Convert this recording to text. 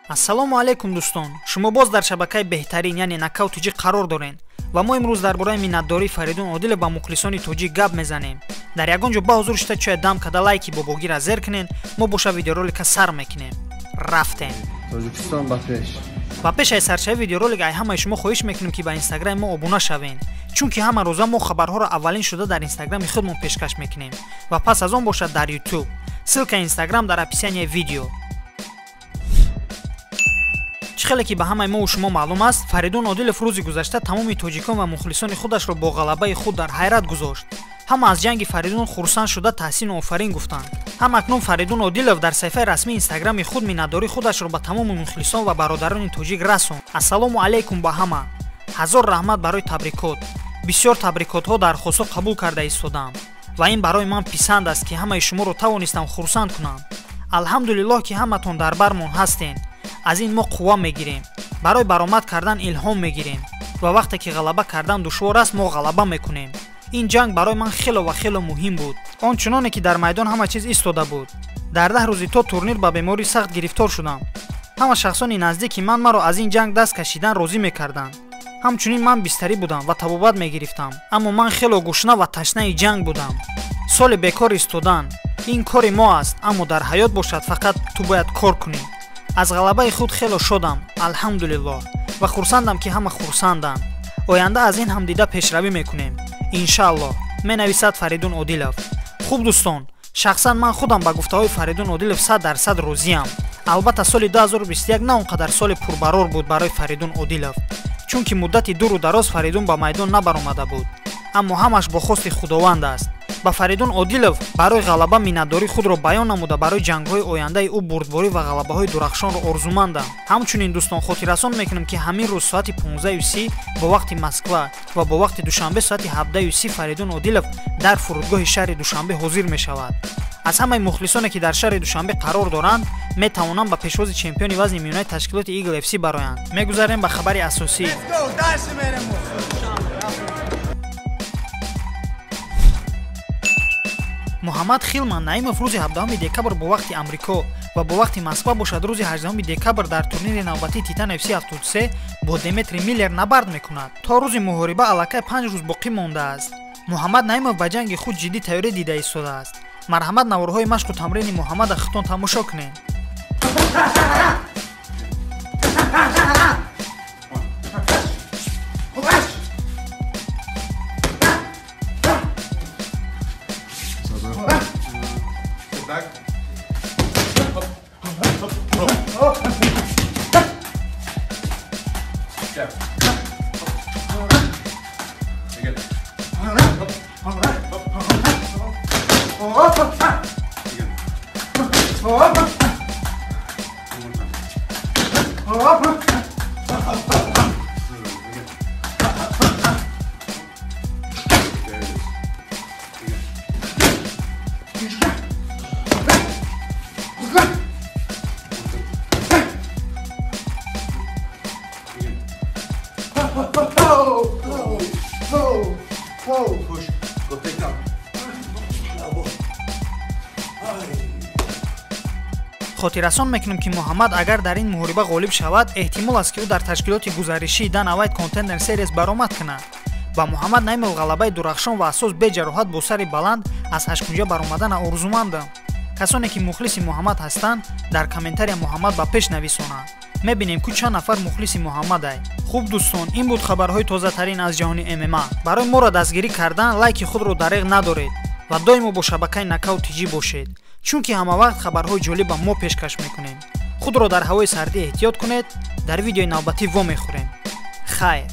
Ассалому алайкум дӯстон, шумо боз дар шабакаи беҳтарин, яъне Нокаут ТЖ қарор доред ва мо имрӯз дар бораи миннатдории Фаридун Одилов ба мухлисони тоҷик гап мезанем. Дар ягон ҷо ба ҳузур шита чоя дам када лайки бобогира зер кунен, мо боша видеоролика сар мекунем. Рафтем. Тоҷикистон ба пеш. Ба пеш ай сарчави видеоролик ай ҳамаи шумо хоҳиш мекунем, ки ба инстаграми мо обуна шавед, чунки ҳама рӯза мо хабарҳоро аввалин шуда дар инстаграми худмон пешкаш мекунем ва пас аз он бошад дар ютуб. Ссылкаи инстаграм дар описанияи видео. Чӣ хеле ки ба ҳамаи мо шумо маълум аст, Фаридун Одилов рӯзи гузашта тамоми тоҷикон ва мухлисони худашро бо ғалабаи худ дар ҳайрат гузошт. Ҳама аз ҷанги Фаридун хурсанд шуда таҳсину офарин гуфтанд. Ҳам акнун Фаридун Одилов дар саҳифаи расмии инстаграми худ миннатдории худашро ба тамоми мухлисон ва бародарони тоҷик расонд. Ассалому алайкум ба ҳама. Ҳазор раҳмат барои табрикот. Бисёр табрикотҳо дархостҳо қабул карда истодаам ва ин барои ман писанд аст, ки ҳамаи шуморо тавонистам хурсанд кунам. Алҳамдулиллоҳ, ки ҳаматон дар бармон ҳастен. Аз ин мо қувва мегирем, барои баромад кардан илҳом мегирем ва вақте ки ғалаба кардан душвор аст, мо ғалаба мекунем. Ин ҷанг барои ман хело ва хело муҳим буд, он чуноне ки дар майдон ҳама чиз истода буд. Дар 10 рӯзи то турнир ба бемории сахт гирифтор шудам. Ҳама шахсони наздики ман маро аз ин ҷанг даст кашидан розӣ мекарданд. Ҳамчунин ман бистарӣ будам ва табобат мегирифтам, аммо ман хело гушна ва ташнаи ҷанг будам. Соли бекор истодан ин кори мо аст, аммо дар ҳаёт бошад фақат ту бояд кор кунӣ. Аз ғалабаи худ хело шодам, алҳамдулиллоҳ, ва хурсандам, ки ҳама хурсанданд. Оянда аз ин ҳам дида пешравӣ мекунем, иншааллоҳ, менависад Фаридун Одилов. Хуб дӯстон, шахсан ман худам ба гуфтаҳои Фаридун Одилов 100% розиям. Албатта соли 2021 на он қадар соли пурбарор буд барои Фаридун Одилов, чунки муддати дуру дароз Фаридун ба майдон набаромада буд, аммо ҳамаш бо хости Худованд аст. Ба Фаридун Одилов барои ғалаба миннатдории худро баён намуда, барои ҷангҳои ояндаи ӯ бурдборӣ ва ғалабаҳои дурахшонро орзумандам. Ҳамчунин дӯстон, хотиррасон мекунем, ки ҳамин рӯз соати 15:30 бо вақти Москва ва бо вақти Душанбе соати 17:30 Фаридун Одилов дар фурудгоҳи шаҳри Душанбе ҳозир мешавад. Аз ҳамаи мухлисоне, ки дар шаҳри Душанбе қарор доранд, метавонанд ба пешвози чемпиони вазни миёнаи ташкилоти Eagle FC бароянд. Мегузарем ба хабари асосӣ. Муҳаммад Хилман Наимов рӯзи 17 декабр бо вақти Амрико ва бо вақти Москва бошад рӯзи 18 декабр дар турнири навбатии Титан FC 73 бо Деметри Миллер набард мекунад. То рӯзи муҳориба аллакай 5 рӯз боқӣ мондааст. Муҳаммад Наимов ба ҷанги худ ҷиддӣ тайёрӣ дида истодааст. Марҳамат, наворҳои машқу тамрини Муҳаммада худтон тамошо кунед. Back. Up, up, up. Down. Again. Up, up, up. Again. Up. One more time. Up. Again. There it is. Again. Push. Go take down. Хотиррасон мекунем, ки Муҳаммад агар дар ин муҳориба ғолиб шавад, эҳтимол аст, ки ӯ дар ташкилоти гузаришии Дана Вайт Contender Series баромад кунад. Ба Муҳаммад Наимов ғалабаи дурахшон ва асос беҷароҳат бо сари баланд аз ҳашткунҷа баромадана орзумандам. Касоне ки мухлиси Муҳаммад ҳастанд, дар комментария Муҳаммад ба пеш нависонанд. Мебинем, ку чанд нафар мухлиси Муҳаммадай. Хуб дӯстон, ин буд хабарҳои тозатарин аз ҷаҳони ММА. Барои моро дастгирӣ кардан лайки худро дареғ надоред ва доимо бо шабакаи Нокаут ТЖ бошед, чунки ҳама вақт хабарҳои ҷолиба мо пешкаш мекунем. Худро дар ҳавои сардӣ эҳтиёт кунед. Дар видеои навбатӣ вомехӯрем. Хайр.